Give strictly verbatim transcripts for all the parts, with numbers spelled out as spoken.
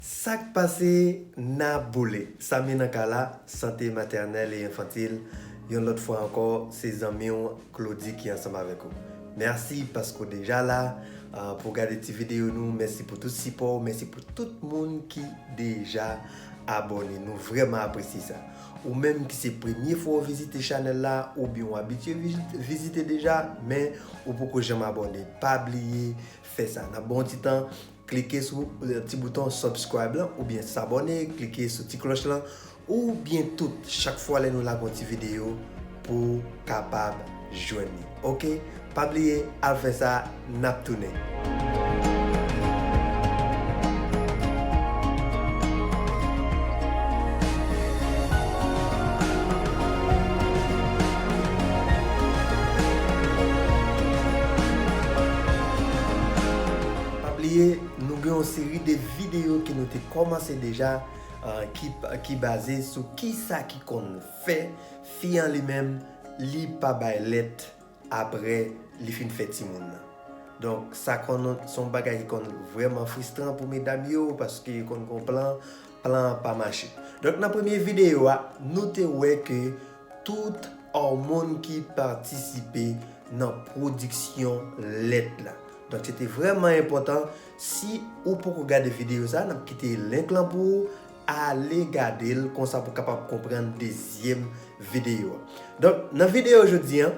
Sa k pase, n ap boule. Samy nan kay la, sante matènèl e enfantil. Yon lòt fwa ankò, se zanmi w Claudy ki ansanm avèk ou. Mèsi paske w deja la, ah, pou w gade ti videyo nou. Mèsi pou tout sipò w. Mèsi pou tout moun ki deja abòne. Nou vrèman apresye sa. Ou menm ki se premye fwa w vizite chanèl la, oubyen w abitye vizit-, vizite deja, men ou poko janm abòne, pa bliye fè sa. N ap ba w ti tan, klike sou, eh, ti bouton subscribe lan, oubyen s'abonner, klike sou ti klòch lan, oubyen tout, chak fwa lè nou lage yon ti videyo pou w kapab jwenn li. Oke? Pa bliye, al fè sa, n ap tounen. Pa bliye, nou gen yon seri de videyo ke nou te kòmanse deja, ah, ki, ki baze sou kisa ki konn fè fi an li menm, li pa bay lèt apre li fin fè timoun nan. Donk, sa konn, se yon bagay ki konn vrèman fristran pou medam yo, paske yo konn gen plan, plan an pa mache. Donk, nan premye videyo a, nou te wè ke tout òmòn ki patisipe nan pwodiksyon lèt la. Donk, se te vrèman enpòtan. Si ou poko gade videyo sa, n ap kite link lan pou ou, ale gade l, konsa pou w kapab konprann dezyèm videyo a. Donk, nan videyo jodi a,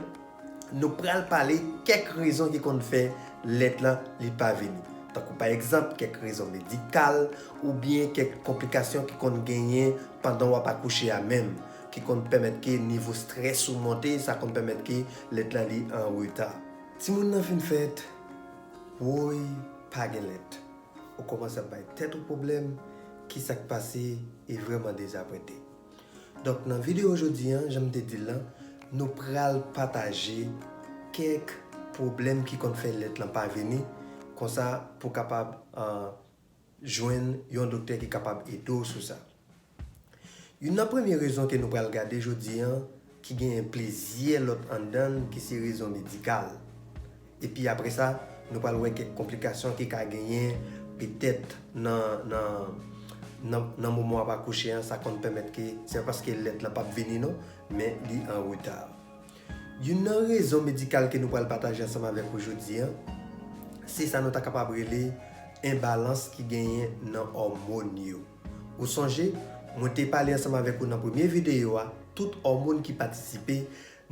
nou pral pale kèk rezon ki konn fè lèt lan li pa vini. Tankou pa egzanp, kèk rezon medikal oubyen kèk konplikasyon ki konn genyen pandan w ap akouche a menm, ki konn pèmèt ke nivo estrès ou monte, sa konn pèmèt ke lèt lan li an reta. Timoun nan fin fèt, woy, pa gen lèt. Ou kòmanse ap bay tèt ou pwoblèm, kisa k pase, e vrèman dezapwente. Donk, nan videyo jodi a, jan m te di l lan, nou pral pataje kèk pwoblèm ki konn fè lèt lan pa vini, konsa pou w kapab, ah, jwenn yon doktè ki kapab ede w sou sa. Youn nan premye rezon ke nou pral gade jodi a, ki genyen plizyè lòt anndan l, ki se rezon medikal. Epi apre sa, nou pral wè kèk konplikasyon ki ka genyen petèt nan, nan, nan, nan moman w ap akouche an, sa konn pèmèt ke, se pa paske lèt lan p ap vini non, men li an reta. Youn nan rezon medikal ke nou pral pataje ansanm avèk ou jodi a, se sa nou ta kapab rele enbalans ki genyen nan òmòn yo. Ou sonje, mwen te pale ansanm avèk ou nan premye videyo a, tout òmòn ki patisipe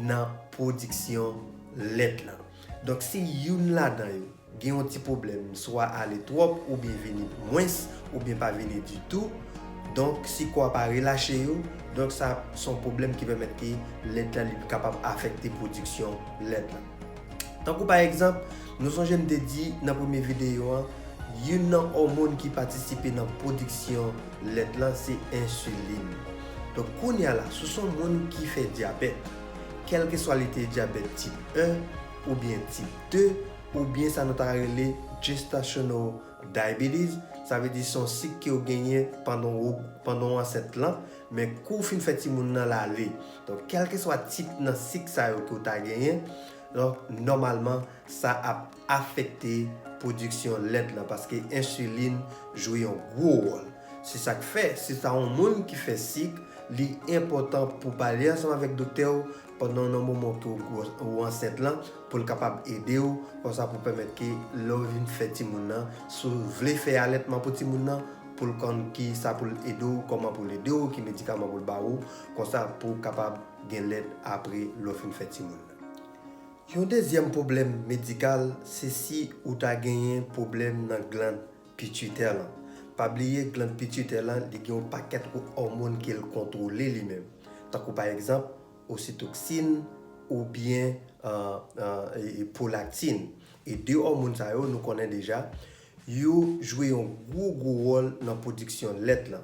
nan pwodiksyon lèt lan. Donk, si youn ladan yo gen yon ti pwoblèm, swa ale twòp oubyen vini mwens, oubyen pa vini ditou, donk, si kò a pa relache yo, donk, sa se yon pwoblèm ki pèmèt ke lèt lan li kapab afekte pwodiksyon lèt lan. Tankou pa egzanp, nou sonje m te di nan premye videyo a, youn nan òmòn ki patisipe nan pwodiksyon lèt lan se ensilin. Donk, kounye a la, si w se yon moun ki fè dyabèt, kèlkeswa li te dyabèt tip en oubyen tip de, oubyen sa nou ta rele gestational diabetes, sa vle di se yon sik ke w genyen pandan w, pandan w ansent lan, men kou w fin fè timoun nan l ale. Donk, kèlkeswa tip nan sik sa yo ke w ta genyen, donk, nòmalman, sa ap afekte pwodiksyon lèt lan, paske ensilin jwe yon gwo wòl. Se sa k fè, si w se yon moun ki fè sik, li enpòtan pou w pale ansanm avèk doktè w pandan nan moman ke w gwo, ou ansent lan, pou l kapab ede w, konsa pou pèmèt ke lè w vin fè timoun nan, si w vle fè alètman pou timoun nan, pou l konn kisa pou l ede w, kòman pou l ede w, ki medikaman pou l ba ou, konsa pou w kapab gen lèt apre lè w fin fè timoun nan. Yon dezyèm pwoblèm medikal, se si ou ta genyen pwoblèm nan glann pititè lan. Pa bliye, glann pititè lan, li gen yon pakèt òmòn ke l kontwole li menm. Tankou pa egzanp, ositoksin oubyen, ah, ah, e, e pwolaktin. E de òmòn sa yo, nou konnen deja, yo jwe yon gwo, gwo wòl nan pwodiksyon lèt lan.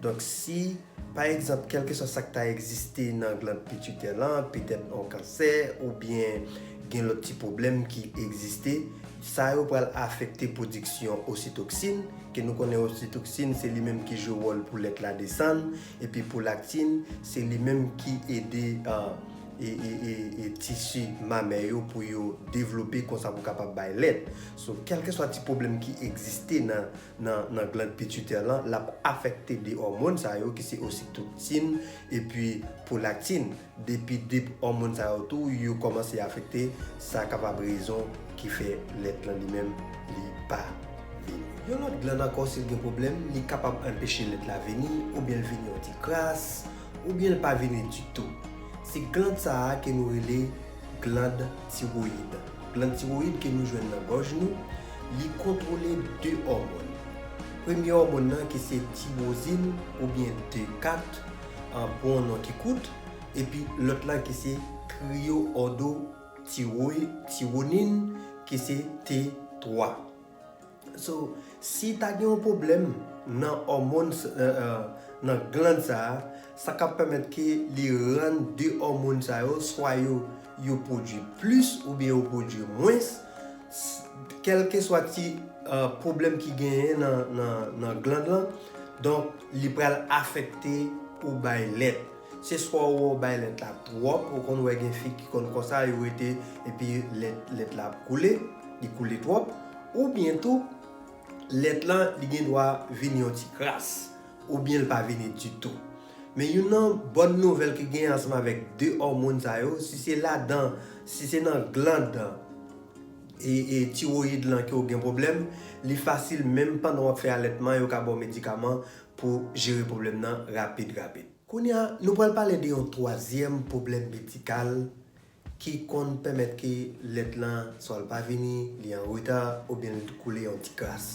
Donk, si, pa egzanp, kèlkeswa sa k ta egziste nan glann pititè lan, petèt yon kansè, oubyen gen lòt ti pwoblèm ki egziste, sa yo pral afekte pwodiksyon ositoksin, ke nou konnen ositoksin, se li menm ki jwe wòl pou lèt la desann, epi pwolaktin, se li menm ki ede, ah, e, e, e, e tisi mamè yo pou yo devlope konsa pou kapab bay lèt. So, kèlkeswa ti pwoblèm ki egziste nan, nan, nan gland pititè lan, l ap afekte de òmòn sa yo ki se ositoksin epi pwolaktin. Depi de òmòn sa yo tou, yo kòmanse afekte, sa kapab rezon ki fè lèt lan li menm li pa vini. Yon lòt glann ankò, si l gen pwoblèm, li kapab anpeche lèt la vini, oubyen l vini yon ti kras, oubyen l pa vini ditou. Se glann sa a ke nou rele glann tiwoyid. Glann tiwoyid ke nou jwenn nan gòj nou, li kontwole de òmòn. Premye òmòn nan ki se tirozin oubyen T kat, an, pou yon non ki kout, epi lòt la ki se triyoòdo tiwoy-, tiwonin ki se T twa. So, si ta gen yon pwoblèm nan òmòn s-, euh, euh, nan glann sa a, sa ka pèmèt ke li rann de òmòn sa yo, swa yo, yo pwodui plis oubyen yo pwodui mwens, s-, kèlkeswa ti, euh, pwoblèm ki genyen nan, nan, nan glann lan, donk, li pral afekte ou bay lèt. Se swa ou wè w bay lèt la twòp, ou konn wè gen fi ki konn konsa, yo rete, epi lèt, lèt la ap koule, li koule twòp, oubyen tou, lèt lan, li gen dwa vin yon ti kras, oubyen l pa vini ditou. Men youn nan bòn nouvèl ki genyen ansanm avèk de òmòn sa yo, si se ladan, si se nan glann, e, e tiwoyid lan ke w gen pwoblèm, li fasil menm pandan w ap fè alètman, yo ka ba w medikaman pou jere pwoblèm nan rapid, rapid. Kounye a, nou pral pale de yon twazyèm pwoblèm medikal ki konn pèmèt ke lèt lan, swa l pa vini, li an reta, oubyen l koule yon ti kras.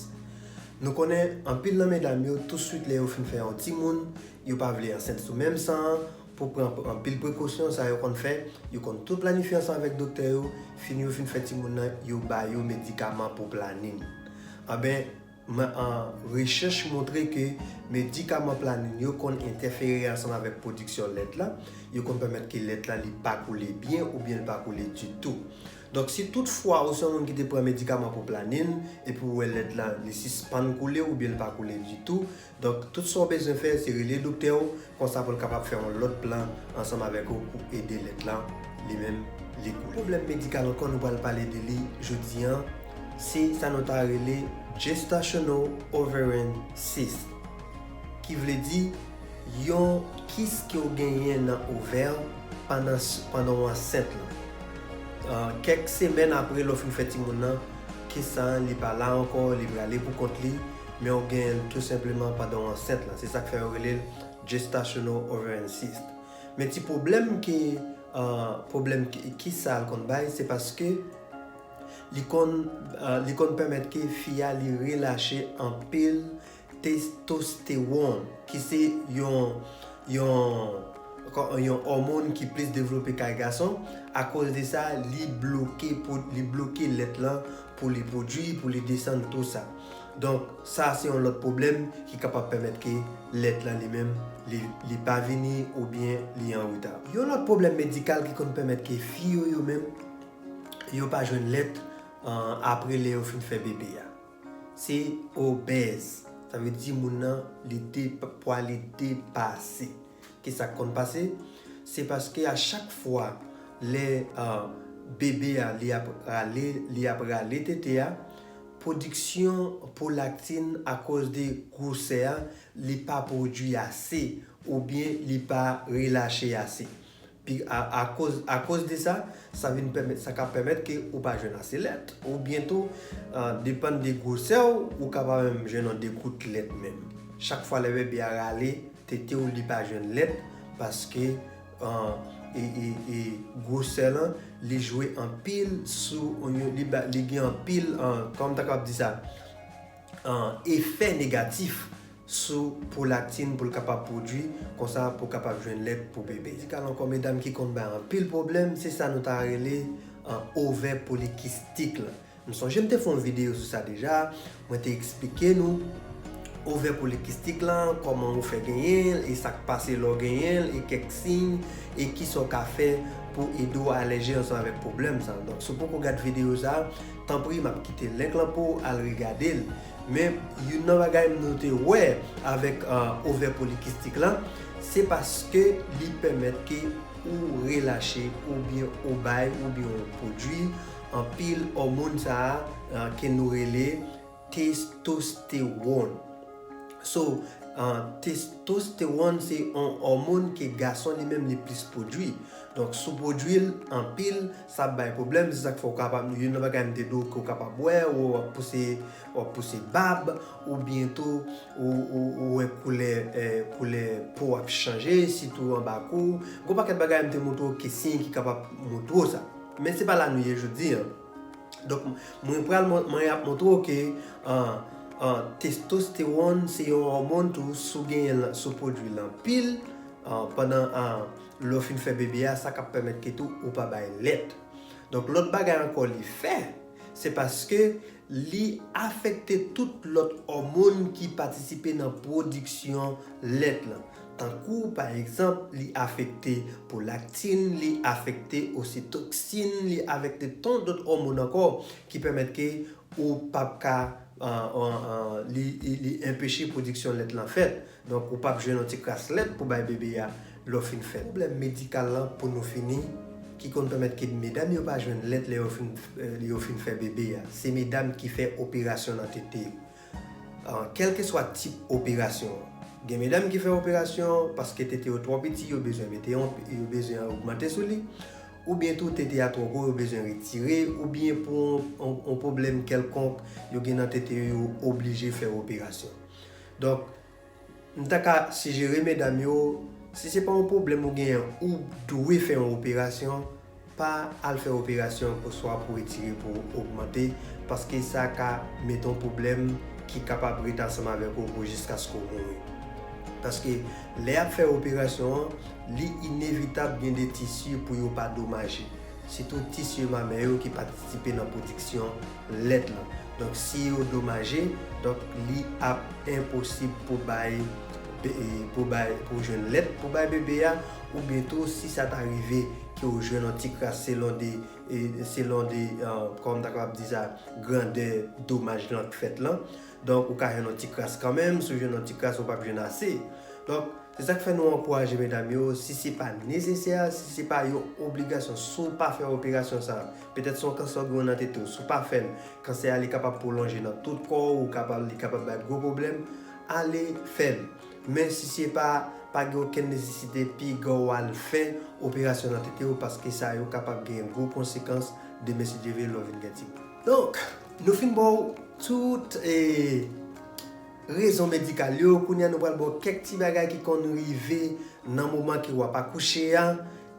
Nou konnen anpil nan medam yo, touswit lè yo fin fè yon timoun, yo pa vle ansent sou menm san an, pou pran anpil prekosyon, sa yo konn fè, yo konn tou planifye ansanm avèk doktè yo, fin yo fin fè timoun nan, yo ba yo medikaman pou planin. Anben, men, an, rechèch montre ke medikaman planin yo konn entèfere ansanm avèk pwodiksyon lèt la, yo konn pèmèt ke lèt la li pa koule byen oubyen l pa koule ditou. Donk, si toutfwa ou se yon moun ki te pran medikaman pou planin, epi ou wè lèt la li sispann koule oubyen l pa koule ditou, donk, tout sa w bezwen fè, se rele doktè w, konsa pou l kapab fè yon lòt plan ansanm avèk ou pou ede lèt lan, li menm, li koule. Pwoblèm medikal ankò nou pral pale de li jodi an, se sa nou ta rele gestational ovarian cyst, ki vle di yon kis ke w genyen nan ovè pandan, pandan w ansent lan. Ah, kèk semèn apre lè w fin fè timoun nan, kis sa a, li pa la ankò, li prale pou kont li, men w genyen l tou senpleman pandan w ansent lan. Se sa k fè yo rele l gestational ovarian cyst. Men ti pwoblèm ke, ah, pwoblèm ki, kis sa a l konn bay, se paske li konn, ah, li konn pèmèt ke fi a li relache anpil testostewòn, ki se yon, yon, yon òmòn ki plis devlope kay gason. Akoz de sa, li bloke, pou, li bloke lèt lan pou li pwodui, pou li desann tou sa. Donk, sa se yon lòt pwoblèm ki kapab pèmèt ke lèt lan li menm, li, li pa vini oubyen li an reta. Yon lòt pwoblèm medikal ki konn pèmèt ke fi yo, yo menm, yo pa jwenn lèt, ah, apre lè yo fin fè bebe a. Se obèz. Sa vle di moun nan, li de-, pwa li depase. Kisa k konn pase? Se paske a chak fwa lè, ah, bebe a, li ap rale, li ap rale tete a, pwodiksyon pwolaktin akoz de gwosè a, li pa pwodui ase oubyen li pa relache ase. Pi, a, akoz, akoz de sa, sa vin pèmèt, sa ka pèmèt ke ou pa jwenn ase lèt, oubyen tou, ah, depann de gwosè w, ou ka pa menm jwenn yon degout lèt menm. Chak fwa lè bebe a rale tete w, li pa jwenn lèt, paske, ah, e, e, e gwosè lan, li jwe anpil sou, li ba, li gen anpil, ah, kòman m ta kapab di sa, ah, efè negatif sou pwolaktin pou l kapab pwodui, konsa pou kapab jwenn lèt pou bebe. Medikal ankò, medam ki konn bay anpil pwoblèm, se sa nou ta rele, ah, ovè polikistik lan. M sonje m te fè yon videyo sou sa deja, mwen te eksplike nou ovè polikistik lan, kòman ou fè genyen l, e sa k pase lè w genyen l, e kèk siy, e kisa w ka fè pou ede w alèje ansanm avèk pwoblèm sa. Donk, si w poko gad videyo sa, tanpri, m ap kite link lan pou w al regade l. Men youn nan bagay nou te wè avèk uh, ovè polikistik lan, se paske li pèmèt ke ou relache oubyen ou bay oubyen ou pwodui anpil òmòn sa a uh, ke nou rele testostewòn. So, uh, testostewòn se yon òmòn ke gason li menm li plis pwodui. Donk, si w pwodui l anpil, sa ap bay pwoblèm. Se sa k fè w kapab, youn nan bagay m te di w ke w kapab wè, w ap pouse, w ap pouse bab, oubyen tou, ou, ou, ou wè koulè, eh, koulè po w ap chanje, sitou anba kou. Gon pakèt bagay m te montre w ke siy ki kapab montre w sa. Men se pa la nou ye jodi a. Donk, mwen pral mwen ap montre w ke uh, uh, testostewòn se yon òmòn tou, si w genyen l, si w pwodui l anpil uh, pandan uh, lè w fin fè bebe a, sa k ap pèmèt ke tou ou pa bay lèt. Donk, lòt bagay ankò li fè, se paske li afekte tout lòt òmòn ki patisipe nan pwodiksyon lèt lan. Tankou, pa egzanp, li afekte pwolaktin, li afekte ositoksin, li afekte ton dòt òmòn ankò ki pèmèt ke ou p ap ka, uh, uh, uh, li, li, li enpeche pwodiksyon lèt lan fèt. Donk, ou p ap jwenn yon ti kras lèt pou bay bebe a lè w fin fèt. Pwoblèm medikal lan pou nou fini, ki konn pèmèt ke medam yo pa jwenn lèt lè yo fin, eh, yo fin fè bebe a. Se medam ki fè operasyon nan tete yo. Ah, kèlkeswa tip operasyon an. Gen medam ki fè operasyon paske tete yo twò piti, yo bezwen mete yon, yo bezwen ogmante sou li. Oubyen tou tete a twò gwo, yo bezwen retire, oubyen pou yon, yon, yon pwoblèm kèlkonk yo gen nan tete yo, yo oblije fè operasyon. Donk, m ta ka sijere medam yo, si se pa yon pwoblèm ou genyen, ou dwe fè yon operasyon, pa al fè operasyon oswa pou retire, pou ogmante, paske sa ka mete yon pwoblèm ki kapab ret ansanm avèk ou pou jiskaske w mouri. Paske lè y ap fè operasyon an, li inevitab gen de tisi pou yo pa domaje. Sitou tisi mamè yo ki patisipe nan pwodiksyon lèt lan. Donk, si yo domaje, donk, li ap enposib pou bay, pou bay, pou jwenn lèt, pou bay bebe a, oubyen tou, si sa ta rive ke w jwenn yon ti kras selon de, e, selon de, uh, kòman m ta kapab di sa, grandè domaj lan k fèt lan. Donk, ou ka jwenn yon ti kras kanmenm, si w jwenn yon ti kras, ou p ap jwenn ase. Donk, se sa k fè nou ankouraje medam yo, si se pa nesesè, si se pa yon obligasyon, si w pa fè operasyon sa a, petèt se yon kansè w gen nan tete w, si w pa fè l, kansè a li kapab pwolonje nan tout kò w, ou kapab, li kapab bay gwo pwoblèm, ale fè l. Men si se pa, pa gen okenn nesesite, piga w al fè operasyon nan tete w, paske sa yo kapab gen gwo konsekans demen si Dye vle lè w vin gen timoun. Donk, nou fin ba w tout, e, rezon medikal yo. Kounye a nou pral ba w kèk ti bagay ki konn rive nan moman ke w ap akouche a,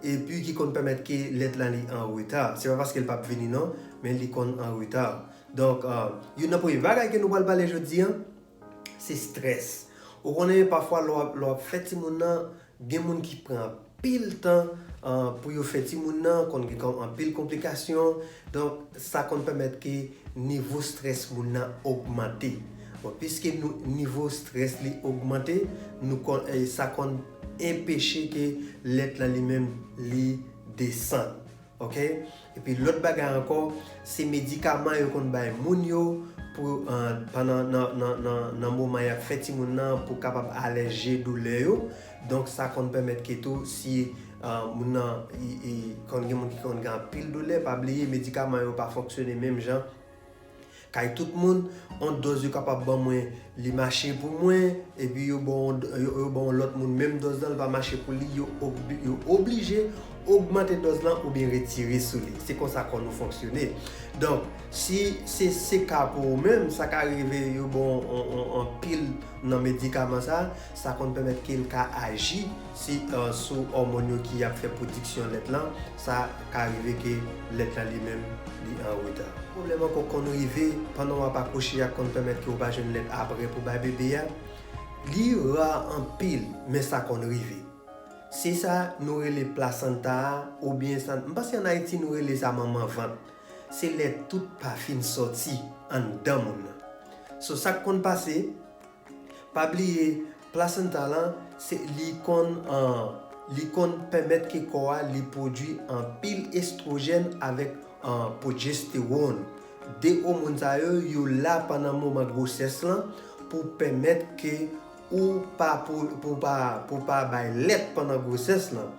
epi ki konn pèmèt ke lèt lan li an reta. Se pa paske l p ap vini non, men li konn an reta. Donk, uh, youn nan premye bagay ke nou pral pale jodi a, se strès. Ou konnen pafwa lè w ap, lè w ap fè timoun nan, gen moun ki pran anpil tan, uh, pou yo fè timoun nan, konn gen kon-, anpil konplikasyon. Donk, sa konn pèmèt ke nivo strès moun nan ogmante. Bon, piske nou, nivo strès li ogmante, nou konn, eh, sa konn enpeche ke lèt lan li menm li desann. Oke? Epi lòt bagay ankò, se medikaman yo konn bay moun yo pou, eh, pandan nan, nan, nan, nan moman y ap fè timoun nan pou kapab aleje doulè yo. Donk sa konn pèmèt ke tou si, eh, moun nan i, i, konn gen moun ki konn gen anpil doulè, pa bliye medikaman yo pa fonksyone menm jan kay tout moun, yon dòz yo kapab ban mwen, li mache pou mwen, epi yo ban yon, yo, yo ban yon lòt moun menm dòz lan, li pa mache pou li, yo ob-, yo oblije ogmante dòz lan oubyen retire sou li. Se konsa kò nou fonksyone. Donk, si se, se ka pou ou menm, sa ka rive yo ban w yon, yon, yon pil nan medikaman sa, sa konn pèmèt ke l ka aji si, eh, sou òmòn yo ki ap fè pwodiksyon lèt lan, sa ka rive ke lèt lan li menm li an reta. Pwoblèm ankò konn rive pandan w ap akouche a, konn pèmèt ke w pa jwenn lèt apre pou bay bebe a. Li ra anpil, men sa konn rive. Se sa nou rele plasanta a, oubyen sa, m panse ann Ayiti nou rele sa manman vant. Se lè tout pa fin sòti anndan moun nan. So, sa k konn pase, pa bliye, plasanta lan, se, li konn, eh, li konn pèmèt ke kò a li pwodui anpil estwojèn avèk, eh, pwojestewòn. De òmòn sa yo, yo la pandan moman gwosès lan pou pèmèt ke ou pa pou, pou pa, pou pa bay lèt pandan gwosès lan.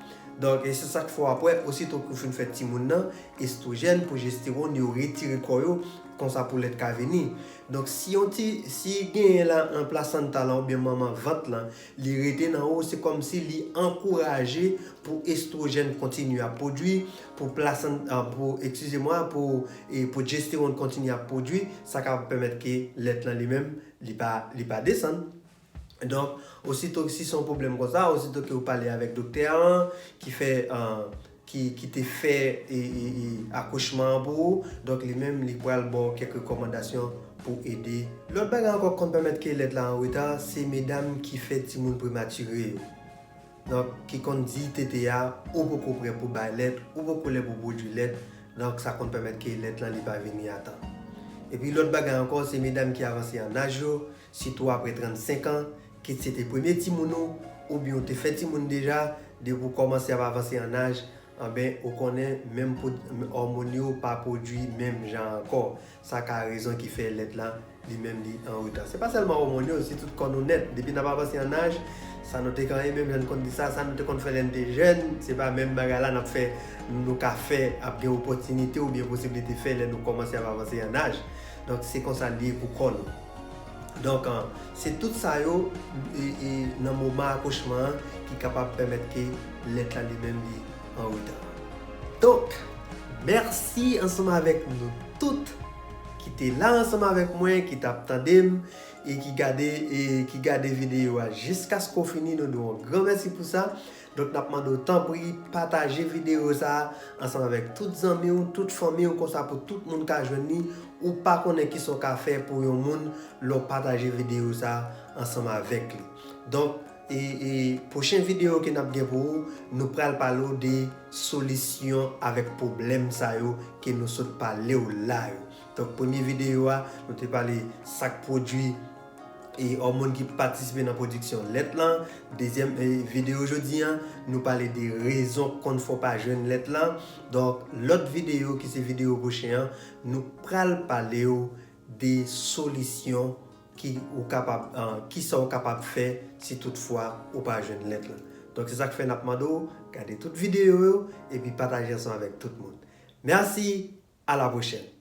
Donk, e se sa k fè w ap wè, osito ke w fin fè timoun nan, estwojèn, pwojestewòn, yo retire kò yo, konsa pou lèt ka vini. Donk, si yon ti, si genyen la an plasanta la oubyen manman vant lan, li rete nan ou, se kòmsi li ankouraje pou estwojèn kontinye ap pwodui, pou plasan, ah, pou, eskize mwa, pou, e, pwojestewòn kontinye ap pwodui, sa ka pèmèt ke lèt lan li menm, li pa, li pa desann. Donk, osito si se yon pwoblèm konsa, osito ke w pale avèk doktè an, ki fè, ah, ki, ki te fè, e, e, e, akouchman an pou ou, donk li menm, li pral ba w kèk rekòmandasyon pou ede. Lòt bagay ankò k konn pèmèt ke lèt la an reta, se medam ki fè timoun prematire yo. Donk, ki konn di tete a, ou poko prè pou bay lèt, ou poko lè pou pwodui lèt, donk sa konn pèmèt ke lèt lan li pa vini a tan. Epi lòt bagay ankò, se medam ki avanse an aj yo, sitou apre trannsenk an, kit se te premye timoun ou, oubyen ou te fè timoun deja, depi w kòmanse ap avanse an aj, anben, ou konnen menm pwod-, òmòn yo pa pwodui menm jan ankò. Sa ka rezon ki fè lèt la, li menm li an reta. Se pa sèlman òmòn yo, se tout kò nou nèt. Depi n ap avanse an aj, sa nou te konn, menm jan n konn di sa, sa nou te konn fè lè n te jèn, se pa menm bagay la n ap fè, nou ka fè, ap gen opòtinite oubyen posiblite fè lè nou kòmanse ap avanse an aj. Donk, se konsa l ye pou kò nou. Donk, an, se tout sa yo, e, e, nan moman akouchman an ki kapab pèmèt ke lèt la li menm li an reta. Donk, mèsi ansanm avèk nou tout ki te la ansanm avèk mwen, ki t ap tande m, e ki gade, e ki gade videyo a jiskaske w fini. Nou di w yon gran mèsi pou sa. Donk, n ap mande w, tanpri, pataje videyo sa a ansanm avèk tout zanmi w, tout fanmi w, konsa pou tout moun ka jwenn li. Ou pa konnen kisa w ka fè pou yon moun lè w pataje videyo sa a ansanm avèk li. Donk, e, e, pwochen videyo ke n ap gen pou ou, nou pral pale w de solisyon avèk pwoblèm sa yo ke nou sot pale w la yo. Donk, premye videyo a, nou te pale sa k pwodui e òmòn ki patisipe nan pwodiksyon lèt lan. Dezyèm, e, videyo jodi an, nou pale de rezon k konn fè w pa jwenn lèt lan. Donk, lòt videyo ki se videyo pwochen an, nou pral pale w de solisyon ki ou kapab, an, kisa w kapab fè si toutfwa ou pa jwenn lèt lan. Donk, se sa k fè n ap mande w gade tout videyo yo epi pataje ansanm avèk tout moun. Mèsi, a la pwochèn.